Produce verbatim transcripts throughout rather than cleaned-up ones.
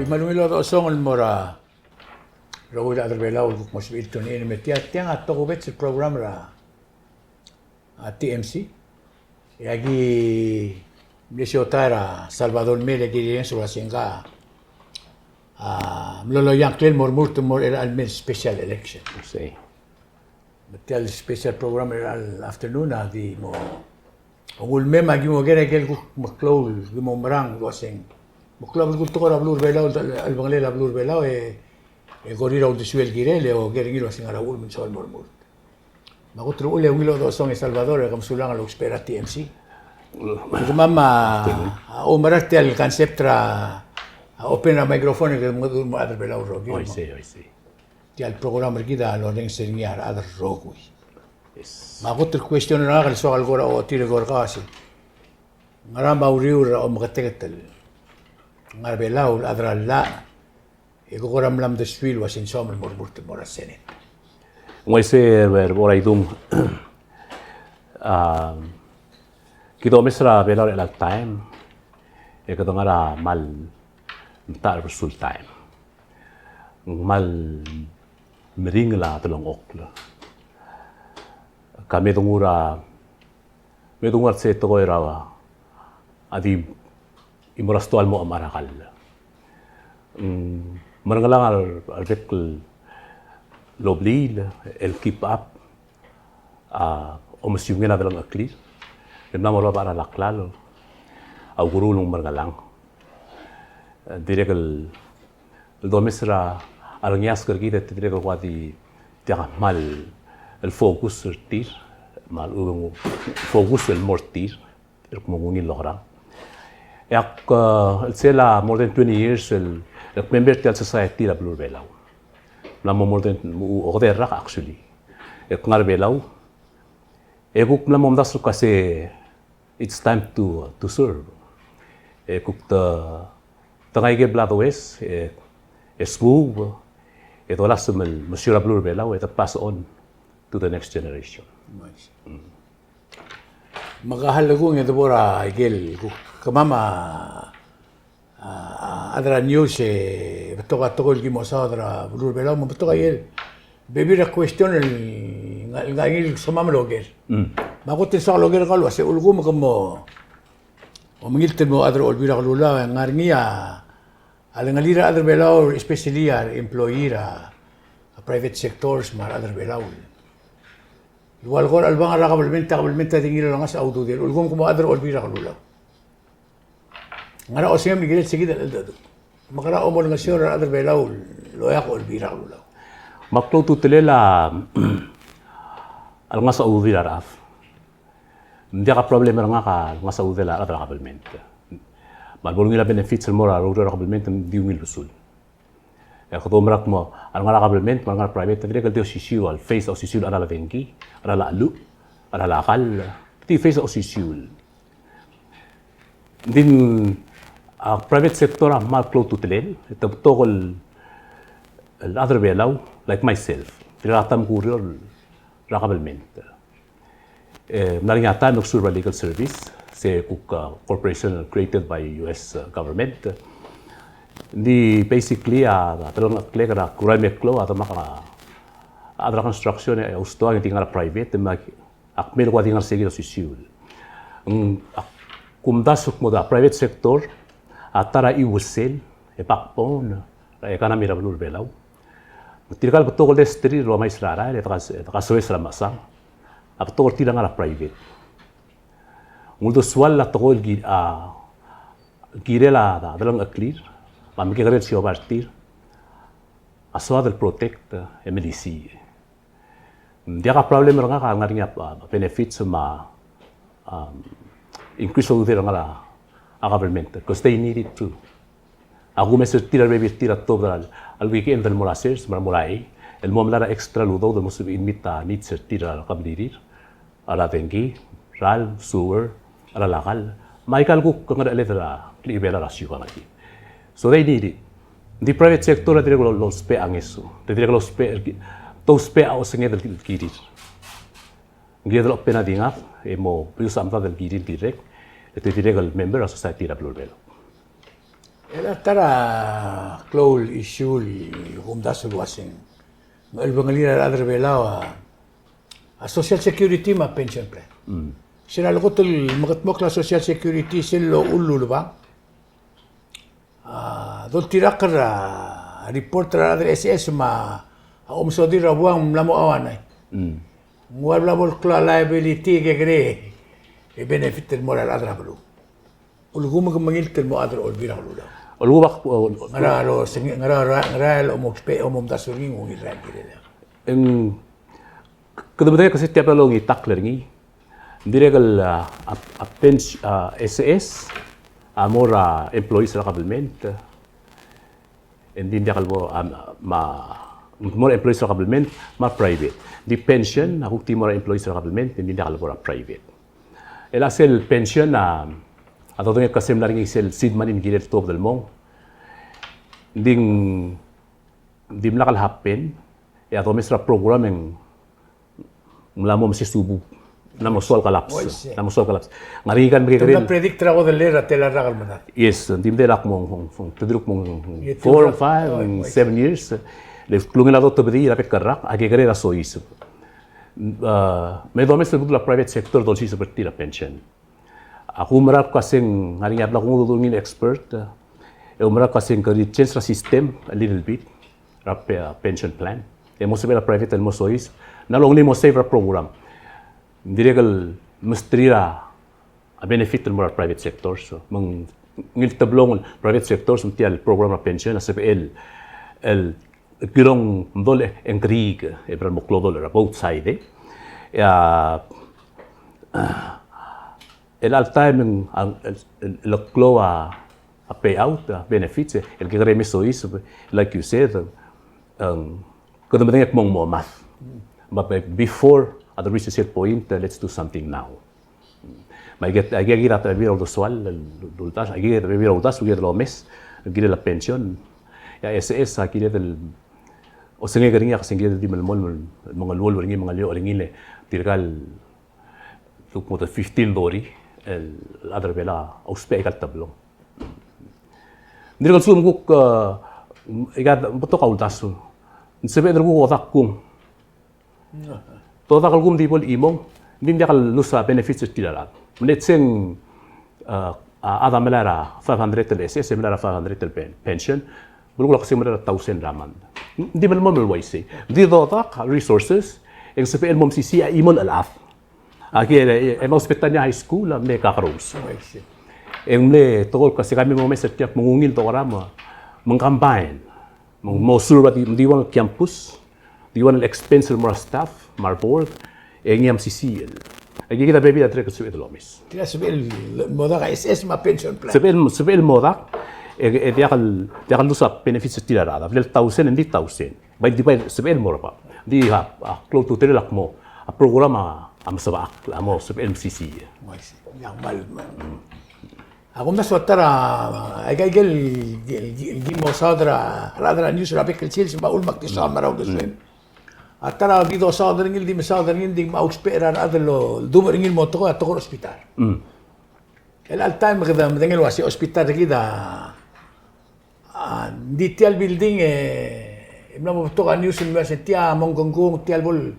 Me a ungil chodechosong el mo er a rokui el chad er a Belau el kuk mo sebechir el tune in, me tia, tiang a tokubets el program er a, a, T M C. E aki mle siotai er a Salvador Mel e ki rirenges el uasei ngka a mlo loia a ngklel el mo remurt el mo er a chelecha el mei el special election. Sei. Me tia el special program er a afternoon a di mo, nguu el mei me aki mo oker a ikel kuk meklou el ki mo merang el uaseng, meklou a belkul tekoi er a beluu er a Belau, el chelebangel a beluu er a Belau, e, e kora uldesuel el kirel, e oker er ngii el uaseng a uchul me ng soal mo remurt. Me a kot el uchul e ungil chodechosong e Salvador, e ke mesulang el ousbech er a T M C. Kemam a, a oumera tia el concept er a, a open er a microphone, e ke mo, mo chad er a Belau el rokir. Oi, sei, oi, sei. Tia el program er kid a lorrenges er ngii a rechad el rokui. Yes. Me a kot el question er ngak el soak el kora ochotii el kora kau a sei, ngera me a uriul er a omeketeket el ngar er a Belau el chad er a llach, e ke kora mla mdesuii el uasei ng soam el mo remurt el mo er a Senate? Ng uaisei, e, Boraidung, a, kid a omes er a Belau er chelecha el taem, e kede ngar er a kmal mtach el bersul taem. Ng kmal meringel a delengchokl. Ka me denguu er a, me denguu er a se tekoi er a, a di, e mo er a stoa el mo chemechar a kall. Mm, merengelang a re-, a rebek el obliil el keep up a omesiungel a delengcheklir el mla mo er a bechar a klalo a ukeruul el merengelang. Dirrek el, el domes er a rengiask er kid e te dirrek el kuk di diak a kmal el focus er tir, me a lechub e ng focus el mo er tir el kmo ng ungil lokerang. E ak, e, el sel a more than twenty years el, el kmember er tia el society er a beluu er a Belau. Mla mo more than, mo, okedei el rak actually el kngar er a Belau. E kuk mla mo omdasu el kmo se it's time to, to serve. E kuk te, te ngai ikel bla domes, e, e smuub, e dolasem el mesiou er a beluu er a Belau, e te pass on to the next generation. Nice. Mm. Me ka hal kung e de bo er a ikel kuk kemam a, a, a chad er a news e betok a tekoi el ki mo saod er a beluu er a Belau, me betok a ikel bebil er a question el ngar, ngar er ngii el somam el oker. Mm. Me a kot el soak el oker er kau el uase ulekum ke mo omengilt el mo chad er a Olbiil er a Kelulau, e ngar er ngii a a lengelir a rechad er a Belau, especially a re employee er a, a private sectors me a rechad er a Belau. El ua le kora chelebangel er a kabelment, a kabelment a di ngilai el olengasech a ududel. Ulekum ke mo chad er a Olbiil er a Kelulau, ngera osengem el kirel se kid el cheldecheduch? Me kera omolengeseu er a rechad er a Belau el oeak a Olbiil er a Kelulau? Me a klou a ultutelel a lengasech a ududir a rechad. Ng diak a problem er ngak a lengasech a ududel a rechad er a kabelment. Me a lebo el ungil a benefits el mo er a rokui er a kabelment ng di ungil besul. E kede oumera el kmo a lengar er a kabelment me a lengar er a private, a dirrek el di osisiu, a le face a osisiu el cheral a dengki, cheral a cheluch, cheral a kall, di face a osisiu. Ng di a private sector a kmal klou a ultutelel, e te betok el, el chad er a Belau, like myself, tirka a ta me kureor er a kabelment. E, mla er ngii a taem el kserve er a legal service, se kuk, uh, corporation created by U S, uh, government. Ng di basically, uh, a delengcheklek er a kurael me klou a demak a, a chad er a construction e oustoang e di ngar er a private, me a kmal kuk di ngar er se kid a osisiu. Ng, a kumdasu el kmo a private sector a ta er a chiuesel e backbone er a economy er a beluu er a Belau. Tirka el betok el desterir el ua mais er a rael, e deka, e dekasoes er a mechesang, a betok er tir a ngar er a private. Ng uldesuel a tekoi el ki-, a, kirel a delengcheklir, me a mekekerei el siobai er tir a soad el protect e melisiich. Ng diak a problem er ngak a ngar er ngii a, a, benefits me a, um, increase a ududel er a ngar er a, a government, because they need it too. A kumes er tir a rebebil er tir a tuobed er a, a le weekend el mo er a sers, me a mo er a ei, el mo melai er a extra el udoud el mo sebechir el meet a needs er tir er a keblirir, a cheral a dengki, cheral, sewer, a cheral a kall, me aika el kuk ngerecheled er a klechibelau er a siukang er kid. So they need it. Ng di private sector a dirrek el lousbech a ngeso, te dirrek el lousbech, te ousbech a osenged el kirir. Ng kired el open a dingad e mo use a medad el kirir dirrek, e te dirrek el member er a society er a beluu er a Belau. E a ta er a klou el issue el kumdasu el uaseng, me a chelbengelir a rechad er a Belau a, a Social Security me a pension plan. Sel lekot el mekedmokl a Social Security sel lochull el ulebang. A doltirakl er a report er a rechad er a S S me a omesodii er a buang mla mo auanai. Ng ua bla bo el klou a liability e kekerei e benefit el mo er a rechad er a beluu. Ulekum ke mengilt el mo chad er a Olbiil er a Kelulau? Ulekum ak, ngera lo, ngera, ngera el omousbech, omomdasu er ngii ng ungil er a kirel? Ng Kede medengei el kmo se tia bla longitakl er ngii. Ng dirrek el, a, a, a pens-, a, S S a mo er a employees er a government. Ng di ng diak el bo, a, me a, mo er a employees er a government me a private. Ng di pension a kuk di mo er a employees er a government, ng di ng diak el bo er a private. E a sel pension a, a dodengei el kmo se mla er ngii sel seed money el kirel tuobed el mong. Ng di ng dimlak el happen, e a domes er a program e ng mla mo mesesubuk. Ng mla mo soal collapse. Oh, I see. Ng mla mo soal collapse. Ng ngar er ngii a mekekerei. Te mla predict er a kodellel er a tela el rak el medad. Yes, ng di mle lak mo, mo, mo, te dirk mo, mo, four, five, seven years. Le klungel a dotebedii er a bek el rak, a kekerei a soiseb. A, me domes el bedul a private sector dolsiseb er tir a pension. Ak oumerang el kmo se ng ngar er ngii a bla kunguu el udoud er ngii el expert, e oumerang el kmo se ng kede change er a system a little bit er a pe-, a pension plan. E mo sebechel a private el mo soiseb, ng locha ngii mo save er a program. Ng dirrek el mesterir a benefit el mo er a private sector. So, me ng ngii el teblong el private sector, me tia el program er a pension a sebechel el el kirong mdol e ng keriik, e bla mo klou a dollar er a both side, e. E a, el all time ng, a, el, el, el klou a, a payout, a benefits, e, el kekerei me soiseb, like you said, ng, kede medengei el kmo ng mo mad. But be-, before, at the reach a certain point, uh, let's do something now. Me aike, aike kid a bebil a uldesual el uldasu, aike kid a bebil a uldasu el kired el omes el kirel a pension. E a S S a kired el osengek er ngii a kmo se ng kired el di melemolem el mengeluolu er ngii, mengelioch er ngii le tirka el kuk mo fifteen thirty el chad er a Belau a ousbech aika el teblong. Ng dirrek el lsekum kuk, e, aika betok a uldasu. Ng sebeched el kuk odak kung Te odak el kmo ng di bo el chimong, ng di ng diak el lose a benefits er tir a rechad. Me let's say, a, a chad a melai er a five hundred el S S, e melai er a five hundred el pen-, pension, belkul a kmo se ng melai er a thousand er a month. Ng di melemolem el uaisei. Ng di dodak a resources, e ng sebechel el mo mesisiich a chimo el chad. Aki, e, e, e mo ousbech er ngii a high school, a mle kakerous. E ng mle tekoi el kmo se kemiu el mo omes er tia el kmo ng ungil el tekoi er a me ng combine. Me ng mo serve a di, di one el campus, di one el expense el mo er a staff, me a reboard, e ngii a mesisiich el. Aike kid a bebil a dirrek el sebeched el omes. Tia sebechel el mo dak a S S me a pension plan. Sebechel, sebechel el mo dak, e, e diak el, diak el lose a benefits er tir a rechad. A bla el thousand, e ng di thousand. Bai di bai sebechel el mo er a bab. Ng di a, a klou a ultutelel a kmo a program a, a mesebechakl, a mo sebechel el mesisiich. Uaisei. Ng kmal, kmal. A kumdasu a ta er a, aika, aike el, el, el, el ki mo saod er a, a rechad er a news er a bek el sils me a uchul me ak di saod me a rau de suem. A ta er a di dosaod er ngii, di mesaod er ngii, di me a ousbech er a rechad el, el dubech er ngii el mo tekoi, a tekoi er a hospital. Mm. El all time kede medengei el uasei hospital er kid a, a, ng di tia el building e, e mla mo betok a news el mla se tia a mo ngkengkung, tia el bo el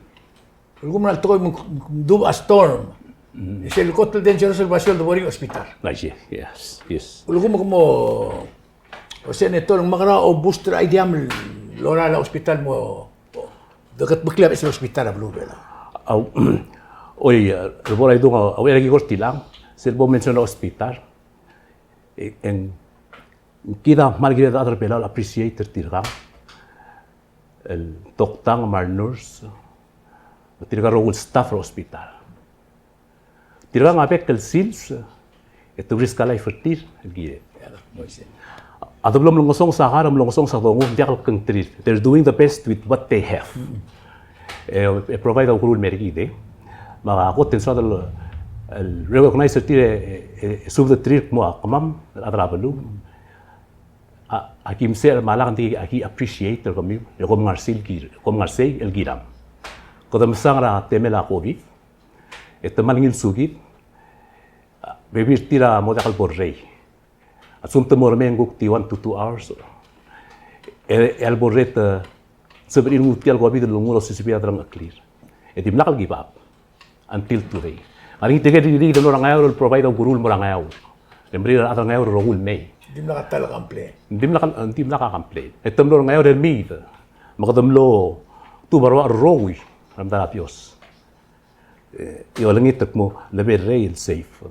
Ulekum el tekoi me ng dubech a storm. Mm. E sel kot el dangerous el basio el debo er ngii a hospital. I see. Yes, yes. Ulekum ke mo, o senator, ng mekera o boost er a idea el lorael a hospital mo, de ketmeklii a beches el hospital er a beluu er a Belau? Au, oi, e, bo er a idung, a, a uchei er a ki kora tilang, sel bo mention a hospital. E, e ng, kid a kmal kired el chad er a Belau el appreciate er tirkang el toktang me a renurse, me tirka el rokui el staff er a hospital. Tirkang a bek el sils, e te risk a life er tir el kired. A deblo mlengesonges a kar, mlengesonges a dongu, ng diak el kengterir. They're doing the best with what they have. E, e provide a ukeruul el mer kid, e. Me a kot e ng soad el, el recognize er tir e, e, e subed er tir el kmo a kemam, el chad er a beluu. A, aki msei me a lak ng di aki appreciate er kemiu, e kom ngar sei el kir-, kom ngar sei el kiram. Kede mesang er a temel a COVID, e te kmal ngilsukid, a, bebil er tir a mo diak el bo el rei. A lsekum te mo remei e ng kuk di one to two hours. E, e a lebo er ngii te sebechir el nguu tia el COVID el nguu el osisiu a delengcheklir. E dimlak el give up until today. Ng ngar er ngii tirke el ririid el mlo er a Ngeaur el provide a ukeruul el mo er a Ngeaur. E merir a rechad er a Ngeaur el rokui el mei. Dimlak a ta el complain. Dimlak a, dimlak a complain. E te mlo er a Ngeaur el meid. Me kede mlo tub a rua el rokui er a medal a Dios. E, e olengit el kmo, le bo er ngii el safe.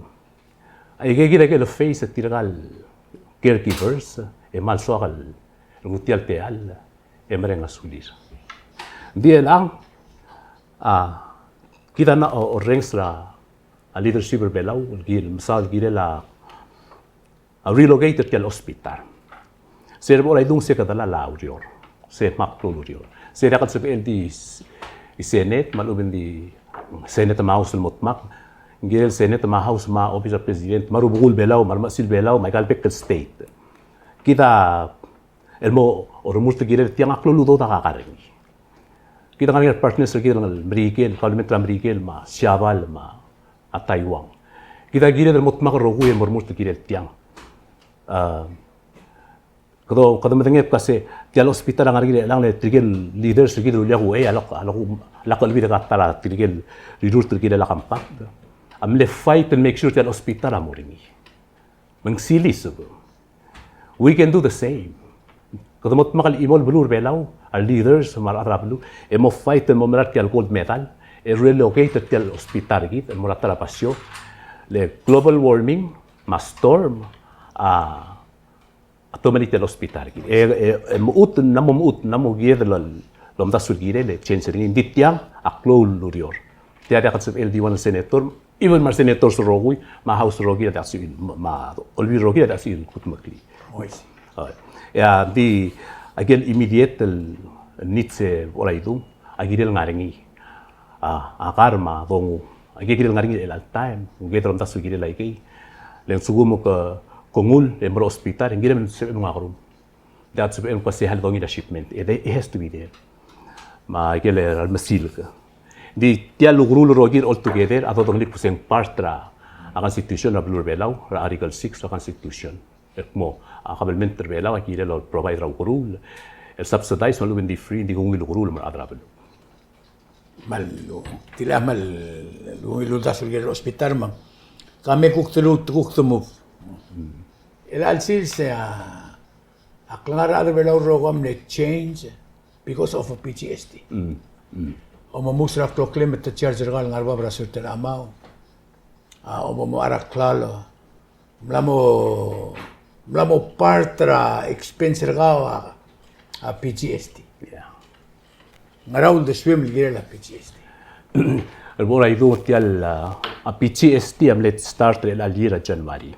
Aike kid a ikel face er tirka el caregivers, e mal soak el nguu tia el techall, e mereng a sulir. Ng di chelechang, a, kid a mla o, orrenges er a, a leadership er Belau, el ki, el mesaod el kirel a, a relocate er tia el hospital. Se er a bo er a idung se kede lak a ureor. Se dmak klou el ureor. Se diak el sebechel di s-, di Senate, me a lechub e ng di Senate me a House el mo dmak. Ng kirel Senate me a House me a Office er a President, me a rubekul Belau, me a remechesil Belau, me aika el bek el state. Kid a el mo oremurt el kirel tiang a klou el udoud a kar er ngii. Kid a ngar er ngii a partners er kid el Merikel, government er a Merikel, me a Siabal, me a a Taiwan. Kid a kired el mo dmak el rokui e mo remurt el kirel tiang. A, kede, kede medengei el kmo se, tia el hospital a ngar er ngii er chelechang le tirke el leaders er kid el ulia kuchei, a lak, a lak, a lak el bid er a ta er tirke el rirurt el kirel a compact. A mle fight el make sure tia el hospital a mo er ngii. Me ng siliseb. We can do the same. Kede mo dmak el chimo el beluu er a Belau, a leaders, me a rechad er a beluu, e mo fight el mo mera er tia el gold medal, e relocate er tia el hospital er kid, el mo er a ta er a basio, le global warming, me a storm, a, a tomellii tia el hospital er kid. E, e, e mechut, ng mla mo mechut, ng mla mo kired el, el omdasu el kirel, e change er ngii, ng di tiang, a klou el ureor. Tia diak el sebechel di one el senator, even me a senators el rokui, me a House el rokui a diak el sebechir, me a Olbiil el rokui a diak el sebechir el kudmeklii. Oi. A, e a di, a ikel immediate el needs er a idung, a kirel ngar er ngii. A, a kar me a dongu. A ikel kirel ngar er ngii er chelecha el taem, ng kired el omdasu el kirel aikei. Le ng lsekum ke, ke nguu el mo er a hospital, e ng kirem el sebechem el ngar er a room. That's when kmo se hal dongil a shipment. It, it has to be there. Me a ikel er a remesilek. Ng di tia el ukeruul el rokir all together, a dodengelii kmo se ng part er a, a constitution er a beluu er a Belau, er a article six er a constitution. El kmo, a government er a Belau, a kirel el provide er a ukeruul, el subsidize, me a lechub e ng di free, ng di kungil el ukeruul, me a rechad er a beluu. Me a lu-, tia el, me a lu-, ungil uldasu el kirel a hospital me ng. Ka me kuk te lu-, kuk te move. Mm. El chelecha el sils e a, a klengar er a rechad er a Belau el rokui a mle change because of a P G S T. Mm. Mm. Omomus er a kloklem e te charge er kau el ngar er bab er a Siotel Amau. A, omomocha er a klalo. Mla mo, mla mo part er a expense er kau a, a P G S T. Yeah. Ngera uldesuem el kirel a P G S T? El bo er a idung er tia el, a, a P G S T a mle start er chelecha el year er a January.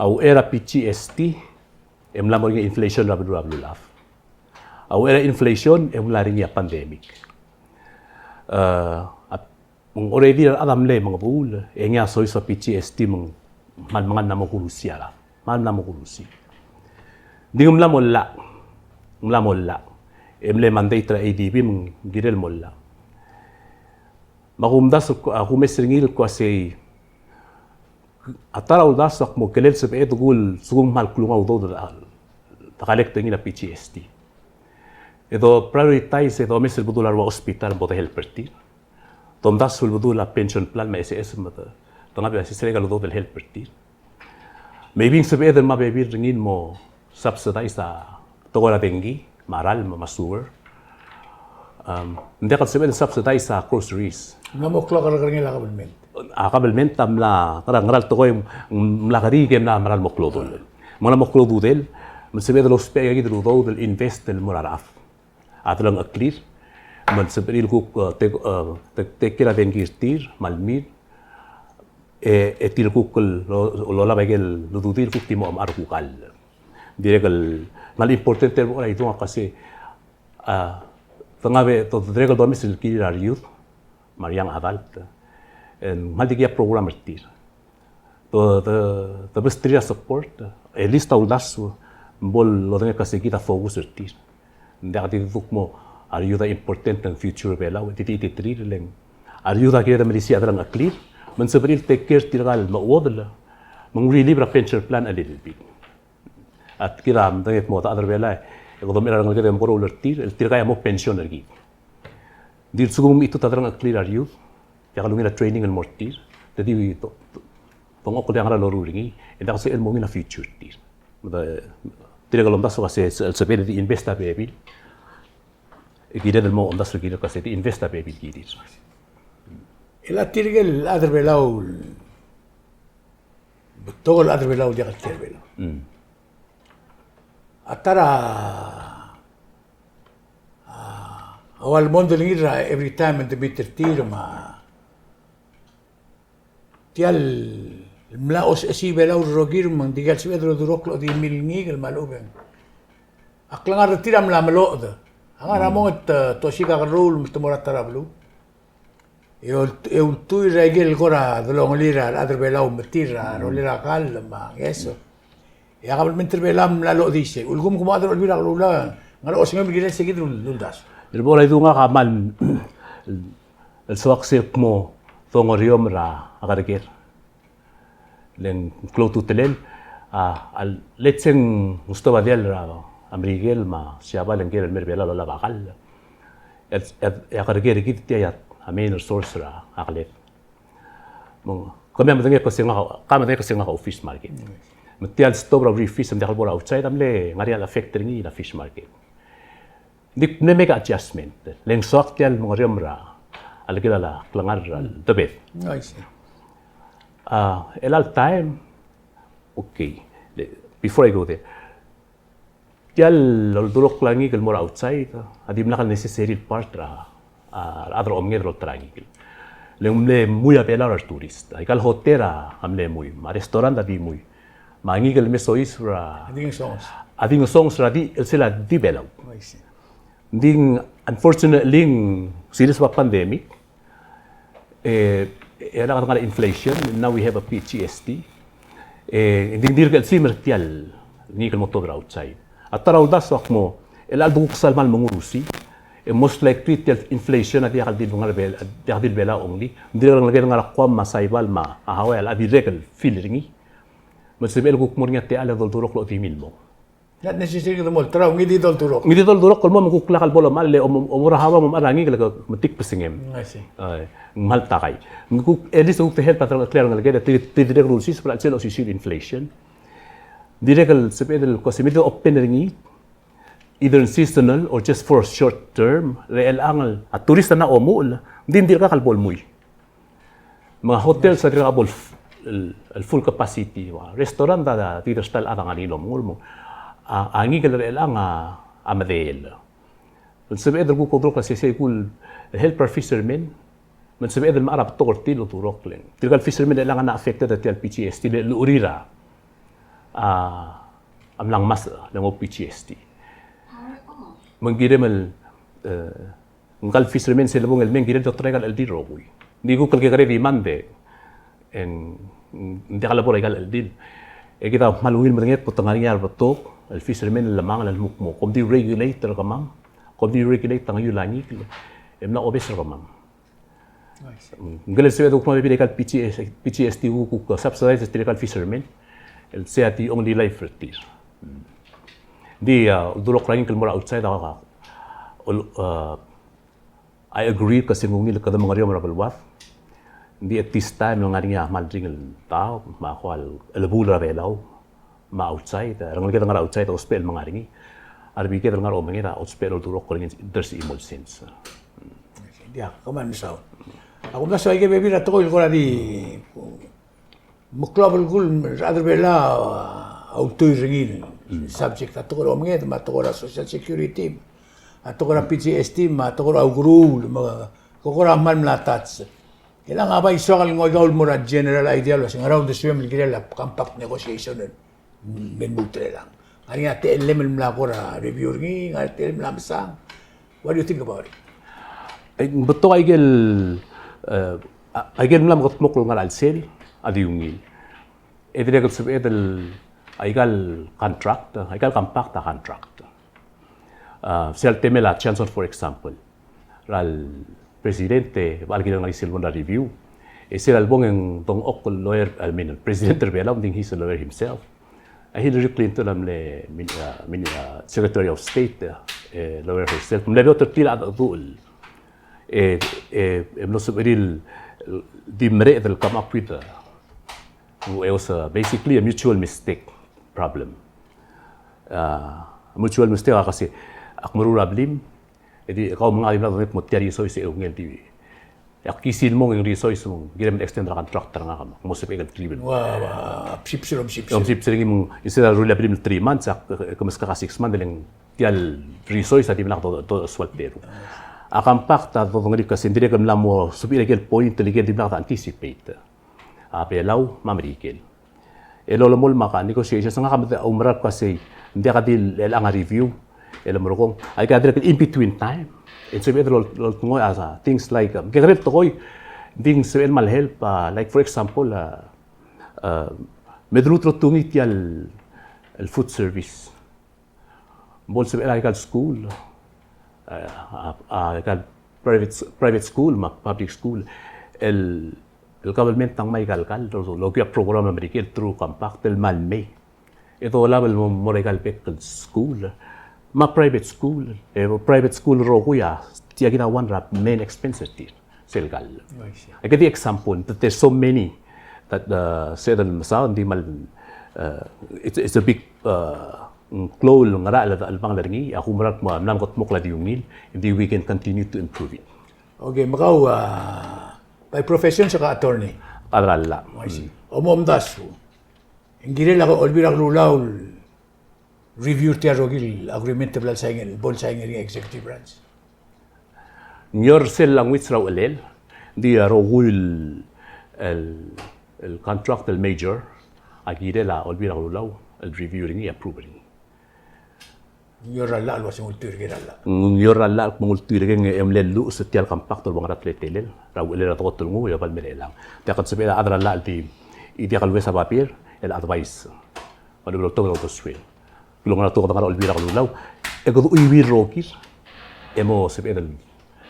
A uchei er a P G S T, e mla mo er ngii a inflation er a beluu, er a beluulechad. A uchei er a inflation, e mla er ngii a pandemic. A, a Me ng already a rechad a mle mengebuul, e ngii a soiseb a P G S T me ng kmal mengal mla mo kurusi a rechad. Kmal mla mo kurusi. Ng di ng mla mo llach. Ng mla mo llach. E mle mandate er a A D B me ng kirel mo llach. Me a kumdasu, a kumes er ngii el kmo sei, a ta er a uldasu a kmo kelel sebeched el kuk, se kuk kmal klungau a udoud el collect er ngii er a P G S T. E do prioritize, e domes el bedul a rua hospital me bo de help er tir. Domdasu el bedul a pension plan me a S S me te, te ngar er a sesei er a udoud el help er tir. Maybe ng sebeched el mo bebil er ngii el mo subsidize a tekoi er a dengki, me a ralm, me a sewer. Em, ng diak el sebeched el subsidize a groceries. Ng mla mo klou a kerrekerngel a government. A government a mla, ngera, ngera el tekoi, ng mla kerik e mla meral mo klou a ududel. Me ng mla mo klou a ududel, me ng sebeched el ousbech aika kid el udoud el invest el mo er a rechad. A delengcheklir, me ng sebechir el kuk, e, te-, e, te-, take care er a dengki er tir, me a lmir, e, e tir el kuk el lo-, lolab aike el ududir el kuk di mo omechar er a kuk kall. Dirrek el, kmal important er a bo er a idung a kmo sei, a, te ngar er a, te, dirrek el domes el kirir a re youth, me a re young adult, e ng kmal dikea program er tir. Te, te, te besterir a support, at least a uldasu, me bo lodengei el kmo sei kid a focus er tir. Ng diak di duk mo, a re youth a important er a future er a Belau, e di, di, di, di, di, le ng. A re youth a kired el melisiich a delengcheklir, me ng sebechir el take care er tirka el mechuodel, Me ng relieve er a pension plan a little bit. A kid a medengei el kmo a rechad er a Belau e kede omes er a rengeleked e mo meruul er tir, el tirka a mo pension er kid. Ng di lsekum ng mechitechut a delengcheklir a youth, e diak lungil a training el mo er tir, te di to-, to-, tongchokl el ngar er a loruul er ngii, e ng diak el sebechel el mo ungil a future er tir. Me te, tirke el omdasu el uase, se-, sebechel di invest a bebil. E kired el mo omdasu el kirir el uase di invest a bebil el kirir. E le tirke el chad er a Belau, betok el chad er a Belau, diak el tir a Belau. Mm. A ta er a, a, a ua el mondai el ngii er a every time e te meet er tir me a tia el mla osechesii a Belau el rokir me ng dikea el sebeched el odurokl el odimil ngii el me a lechub e ng, a klengar er tir a mla meloched. A ngar er a mong e te, te osiik a kerruul me te mo er a ta er a beluu. E ul-, e ultuil er a ikel kora delongelir a rechad er a Belau me tir a rolir a kall me a ngeso. E a kabelment er a Belau a mla loched isei. Ulekum kmo a chad er a Olbiil er a Kelulau, ng ngar er a osengem el kirel se kid el uldasu. El bo er a idung a kmal el soak sel kmo dongeriom er a kerker. Le ng klou a ultutelel, a, a lechub e ng stob a diall er a Merikel me a Siabal e ng ker el mei er a Belau el olab a kall. E, e, e a kerker er kid tia a main resource er a keled. Me ng, kemiu a medengei el kmo se ngak, ke medengei el kmo se ngak a fish market. Me tia el stob er a uriul fish me ng diak el bo er a outside a mle ngar er ngii a effect er ngii er a fish market. Ng di mle make adjustment. Le ng soak tia el mengeriom er a, a lekel a klengar er a debed. I see. A, el all time, okay. Le, before I go there, tia el oldurokl a ngikel el mo er a outside a dimlak el necessary el part er a, a, a rechad er a omenged el olterau a ngikel. Le ng mle mui a Belau er a tourist. Aika el hotel a mle mui, me a restaurant a di mui. Me a ngikel el me soiseb er a, a di ngesonges. A di ngesonges er a di, el sel a di Belau. I see. Ng di, unfortunately, ng series of a pandemic, e, e a kede ngar er a inflation, now we have a P G S T. E, ng di, ng dirk el simer tia el ngikel el mo tuobed er a outside. A ta er a uldasu a kmo, el chelecha el dekuk sal kmal mengurusi, e most likely tia el inflation a diak el di ngar er a Bel-, diak di er a Belau only. Ng dirk el ngeleked el ngar er a Guam me a Saipan me a Hawaii a dirrek el feel er ngii. Me ng sebechel kuk mo er ngii a techall e doldurokl el odimil el mong. Not necessarily kede mo olterau, ngii di doldurokl. Ngii di doldurokl el mo me kuk lak el bo lomechall e om-, om-, omerael a haba me omechar a ngikel e ke metik besengem. I see. Ai, ng kmal takai. Ng kuk, at least kuk te help a delengcheklir a rengeleked e te, te dirrek el ulsiseb er a chelsel osisiu el inflation. Dirrek el sebeched el kmo se me di open er ngii, either seasonal or just for a short term, le chelechang a tourist a mla omuchel, ng di ng dirkak el bo lemui. Me a hotels a dirkak bo el f-, el, el full capacity, ua restaurant a, a di ta el chad a ngar er ngii el omengur me a, a ngikel er chelechang a, a medechel. El sebeched el kuk oldurokl a sesei el kuk help er a fishermen, me ng sebeched el mechar a betok er tir el oldurokl e ng. Tirka el fishermen er chelechang a mla affected er tia el P G S T le, le urerir a, a mla ngmasech, le ng P G S T. Me ng kirem el, e, ngka el fishermen sel lebong el mei e ng kirel el olterau aika el cheldil el rokui. Ng di kuk el kekerei a demand e ng, ng diak lebo er aika el cheldil. E kid a kmal ungil medengei el kmo te ngar er ngii a rebetok el fishermen el lemangel el kmo, kom di regulate er kemam, kom di regulate a ngeiul a ngikel, e mla obes er kemam. I see. Ng kirel el sebeched el kuk mo bebil aika el P G S, P G S T el kuk subsidize er tirka el fishermen, el sei a di only life er tir. Ng di, a, oldurokl a ngikel el mo er a outside a, a, ol-, a, I agree el kmo se ng ungil el kede mengeriom er a beluad. Ng di at this time el ngar er ngii a kmal ringel el daob, me a kuk el chelebuul er a Belau, me a outside, a rengeleked el ngar er a outside a ousbech el menga er ngii. A rebeked el ngar er a omenged a ousbech el oldurokl er ngii, there's imo el sense. Diak, kmal mesaul. Ak omdasu aike el bebil er a tekoi el kora di Me klou a belkul, rechad er a Belau a ultuil er ngii el subject a tekoi er a omenged me a tekoi er a social security, a tekoi er a P G S T me a tekoi er a ukeruul, me ko kora kmal mla touch. E le ng bai soak el ngoi kau el mo er a general idea el uase ngera uldesuem el kirel a compact negotiation el me lmuut er chelechang. Ng ngar er ngii a techellem el mla kora review er ngii, ng ngar er ngii a techellem el mla mesang. What do you think about it? Ng betok a ikel, e, a, a ikel mla mekedmokl el ngar er a chelsel a di ungil. E dirrek el sebeched el, a ikal contract, a ikal compact a contract. A, sel temel a Johnson, for example, er a president e bechal kirel ngar er sel bo er a review. E sel lebong e ng dengchokl el lawyer, I mean, President er a Belau, ng di he's a lawyer himself. A Hillary Clinton a mle min-, uh, min-, uh, Secretary of State, uh, e lawyer herself. Mle beot er tir a cheldecheduch el, e, e, e mlo sebechir el di mereched el come up with, uh, it was, uh, basically a mutual mistake problem. Uh, mutual mistake a kasi, ak meruul a blim, e di kau me ngak a di mla donate mo tia el resource e ungil di. E ak kisil el mong e ng resource me ng kirem el extend er a contract er ngak me ng mo sebechek el three months. Ua, ua, sipsel, sipsel. Sipsel er ngii me ng, instead er a rullii a blim el three months, ak, e, ke meskak a six months, e le ng tia el resource a dimlak do, do, soal teru. A compact a dodengelii el kmo se ng dirrek el mla mo sebechir a ikel point el ikel dimlak de anticipate a Belau me a Merikel. E lolemolem a negotiations, ngak a mad-, oumerang el kmo sei, ng diak di el, el ngar er ngii a review, e le merekong. Aika dirrek el in between time. E ng sebeched el ol-, oltengoch a things like, um, kekerei el tekoi, ng di ng sebeched el kmal help, uh, like for example, uh, uh, me de lmuut el otungii tia el, el food service. Bo lsebechel a ikal school, a, a, a ikal private, private school me a public school, el, el government a ngmai a ikal, el, el okiu a program er a Merikel through compact el kmal mei. E dolab el mo, mo er a ikal bek el school, me a private school, e private school el rokui a, tia kid a one er a main expense er tir. Sel kall. I see. Aike di example, but there's so many that, uh, sebeched el mesaod, ng di kmal, uh, it's, it's a big, uh, klou el ngerachel el, el bang er ngii, a kumerang el kmo ng mla mekedmokl a di ungil, and then we can continue to improve it. Okay, me kau, uh, by profession se ke attorney? Chad er a llach. I see. Mm. Omdasu. Ng kirel a Olbiil er a Kelulau el review er tia el rokui el agreement el bla el sign, bo el sign er ngii a executive branch. Ng ngar er sel language er a uchelel, ng di a rokui el, el, el contract el major, a kirel a Olbiil er a Kelulau el review er ngii, approve er ngii. Ng ngar er a llach el uase ng ultuil er a llach. Ng ngar er a llach el kmo ng ultuil er ngii e mle lluches tia el compact el ua ngera teletelel er a uchelel a dekot el nguu e oba el mei er chelechang. Diak el sebechel a chad er a llach el di, e diak el lues a babier el advice. Kede bo loltobed er a uldesuel. Kilongerang a tekoi el ngar er a Olbiil er a Kelulau, e kede chuiuii el rokir, e mo sebeched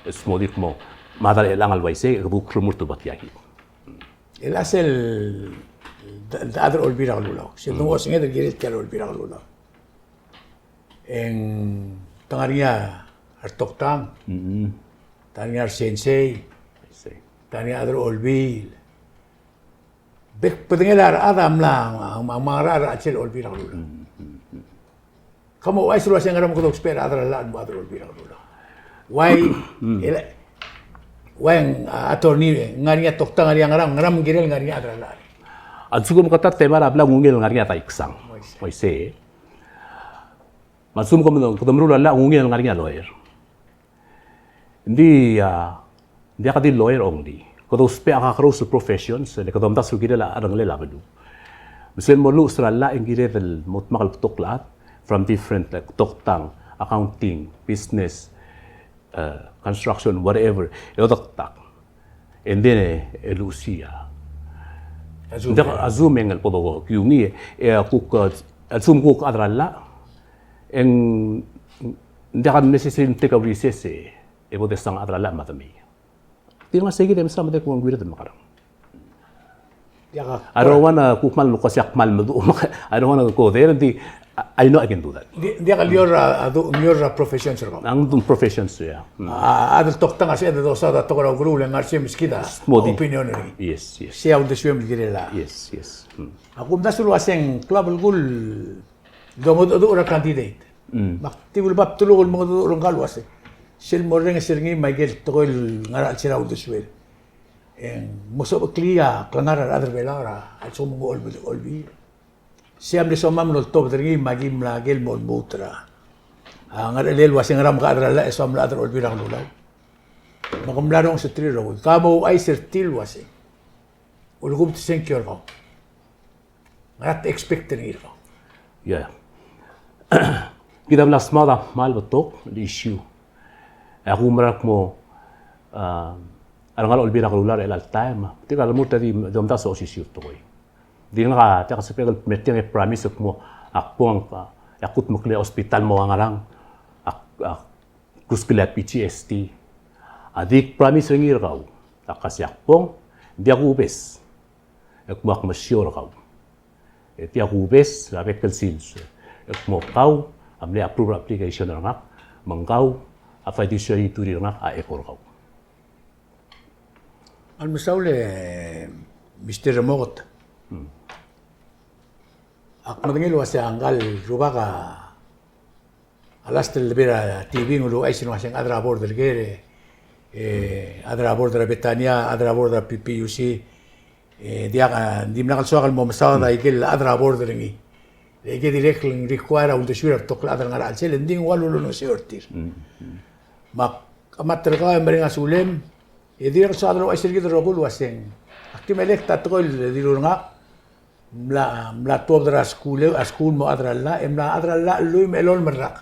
el smodii el kmo, me a chad er chelechang el uaisei, e kede kuk remurt el ua tia kid. E le sel, de, de chad er a Olbiil er a Kelulau. Sel, mm, dengchokl a osenged el kirel tia el Olbiil er a Kelulau. E ng, te ngar er ngii a retoktang. Mm-mm. Te ngar er ngii a resensei. I see. Te ngar er ngii a chad er a Olbiil. Bek el bedengel a rechad a mla, a, a, a mla ngar er a chelsel a Olbiil er a Kelulau. Mm, mm, mm. Ke mo ouchais el uase ng ngera me kede ousbech er a chad er a llach el mo chad er a Olbiil er a Kelulau. Why, mm, el, why ng, a, attorney, ng ngar er ngii a toktang, ngar er ngii a ngerang, ngerang me ng kirel ngar er ngii a chad er a llach. A lsekum ke ta el temel a bla ng ungil el ngar er ngii a daiksang. Uaisei. Uaisei. Me a lsekum ke, kede meruul a llach, ng ungil el ngar er ngii a lawyer. Ng di, a, ng diak di lawyer only. Kede ousbech a kakerous el professions, le kede omdasu el kirel a cherengelel a beluu. Me sel mo lluches er a llach e ng kired el mo dmak el betok el chad, from different, like, toktang, accounting, business, uh, construction, whatever, e odektak. And then, e, e luchesii a, a Zoom, ng diak, e, a Zoom e ng el bo dokiu ngii, e, e a kuk, e, a lsekum kuk chad er a llach, e ng, ng diak a necessary el take a recess, e, e bo de sang a chad er a llach me de mei. Tirka sei kid e mesa me de kuk ng kired el mekerang. Diak a, I don't wanna kuk kmal, kuk ua se ak kmal meduch, I don't wanna go there, ng di, I know I can do that. Di, diak a lior a, a du, lior a professions er kau. Ng di professions, yeah. Mm. A, a chad el toktang a sebeched el dosaod a tekoi er a ukeruul e ng ngar er sei meskid a, smodii, opinion er ngii. Yes, yes. Sei a uldesuem el kirel a. Yes, yes. Mm. Ak omdasu el uase ng klou a belkul el dongedecheduch er a candidate. Mm. Me ak di ua bab teluk el mengedecheduch er ngkal uase, sel morrenges er ngii me a ikel tekoi el ngar er a chelsel a uldesuel, e ng mo sobecheklii a klengar er a rechad er a Belau er a lsekum ng olbiil, olbiil. Sei a mle somam el oltobed er ngii me aki mla ikel mo lmuut er a, a, ngerechelel el uase ngera me ke chad er a llach e soam el chad er a Olbiil er a Kelulau. Me ke mla rongeseterir el rokui. Ke mo ouchais er tir el uase, ulekubet el sengkio er kau, ngera te expect er ngii er kau? Yeah. Kid a mla smaod a kmal betok el issue. E ak oumerang el kmo, a, a rengalek er a Olbiil er a Kelulau er chelecha el taem, tirka el remurt a di, di omdasu a osisiu el tekoi. Di ngak a, diak a sebechek el me tiang e promise el kmo, ak bong, a, e ak kudmeklii a hospital me a ngerang, ak, ak kuskel a P G S T. A di ak promise er ngii er kau, a kmo se ak bong, Ng diak kubes e kmo ak mesiou er kau. E diak kubes er a bek el sils e kmo kau a mle approve er a application er ngak, me ng kau a fiduciary duty er ngak a echo er kau. Kmal mesaul e Mister Remoket. Hmm. Ak medengei el uasei ngka el rubak a last el lebo er a T V ng uluuchais el uasei ng chad er a board er ker, e, chad er a board er a Betania, chad er a board er a P P U C, e, diak, a, dimlak el soak el mo mesaod a ikel chad er a board er ngii. E ke dirrek el ng require a uldesuir a rebetok el chad el ngar er a chelsel, e ng di ng ua lulengeseu er tir. Me ak chemat er kau e mereng a sulem, e dirrek el soak el ouchais er kid el rokui el uaseng, ak di melekoi a tekoi el dilu er ngak, mla, mla tuobed er a skuul, a skuul mo chad er a llach, e mla chad er a llach el lluich me a elolem el rak.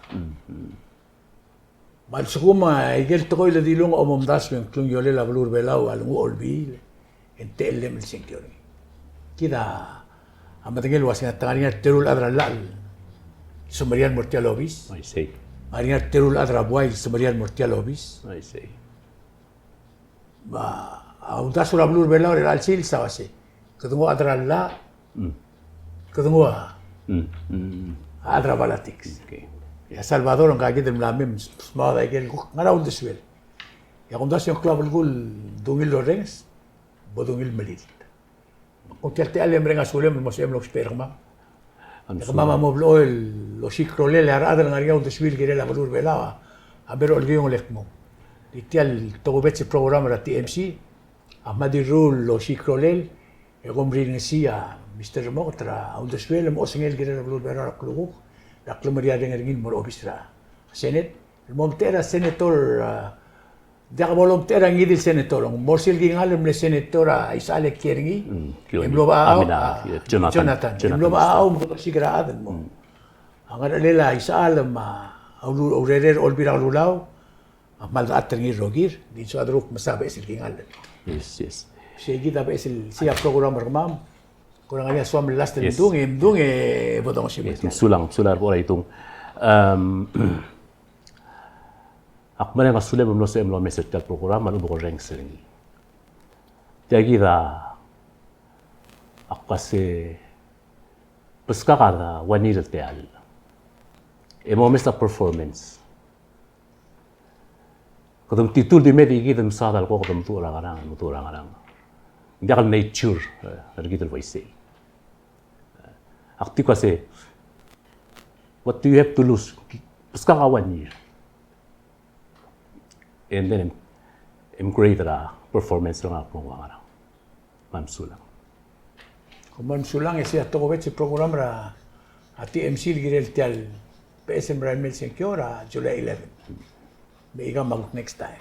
Me a lsekum a ikel tekoi el dilu ng omomdasu e ng klungiolel a beluu er a Belau a lenguu a Olbiil, e ng techellem el sengkio er ngii. Kid a medengei el uaseng a te ngar er ngii a teru el chad er a llach el semeriar el mo er tia el obis. I see. Ngar er ngii a teru el chad er a buai el semeriar el mo er tia el obis. I see. Me a uldasu er a beluu er a Belau er a chelecha el sils a uasei, kede nguu a chad er a llach, kede nguu a chad er a politics. Okay. E a Salvador ngka kid el mla mei me smaod a ikel kuk ngar er a uldesuel. E a kumdasu e ng klou a belkul el dungil el orrenges, bo dungil el melilt. Kuk tia el techall e mereng a sulem el mo sebechem el ousbech er kemam. E kemam a mo blechoel el osiik a rolel e a rechad el ngar er ngii a uldesuir el kirel a beluu er a Belau a mei er a Olkiung el kmo, di tia el tokubets el program er a T M C a kmal di ruul el osiik a rolel, e kom rirengesii a Mister Remoket er a uldesuel el mo osengel el kirel a beluu er a Belau er a klukuk, er a klemeriareng er ngii el mo er a obis er a Senate, el mo omtechei er a senator, a, diak bo lomtechei er a ngii di el senator, ng mo er sel kingall el mle senator a Isechal e kiei er ngii. Mm, e mlo bechachau, a, Jonathan. Jonathan. E mlo bechachau me kede osiik er a chad el mo. Mm. A ngerechelel a Isechal me a ulu-, a urerel a Olbiil er a Kelulau a kmal dechat er ngii el rokir, di ng soad el kuk mesa beches el kingall. Yes, yes. Sei kid a beches el, sei a program er kemam. Kora ngar er ngii a soam el last el mdung, e mdung e bo dongesii. Yes, mesulang, mesulang er a bo er a itung. Em, Ak mereng a sulem el mlo sebechem el omes er tia el program me a lechub e ke orrenges er ngii. Tia kid a, ak uase, beskak a one year el techall e mo omes a performance. Kede metitur di me di kid mesaod a leko kede meduch er a ngerang, meduch er a ngerang. Ng diak el nature, e, er kid el uaisei. Ak di uase, what do you have to lose? Beskak a one year. And then e m, e m grade er a performance er ngak el kmo ng ua ngerang. Me mesulang. Kom kmal mesulang, e sei a tokubets el program er a T M C el kirel tia el beches el merael mei el sengkio er a July eleven. Me ika me a kuk next time.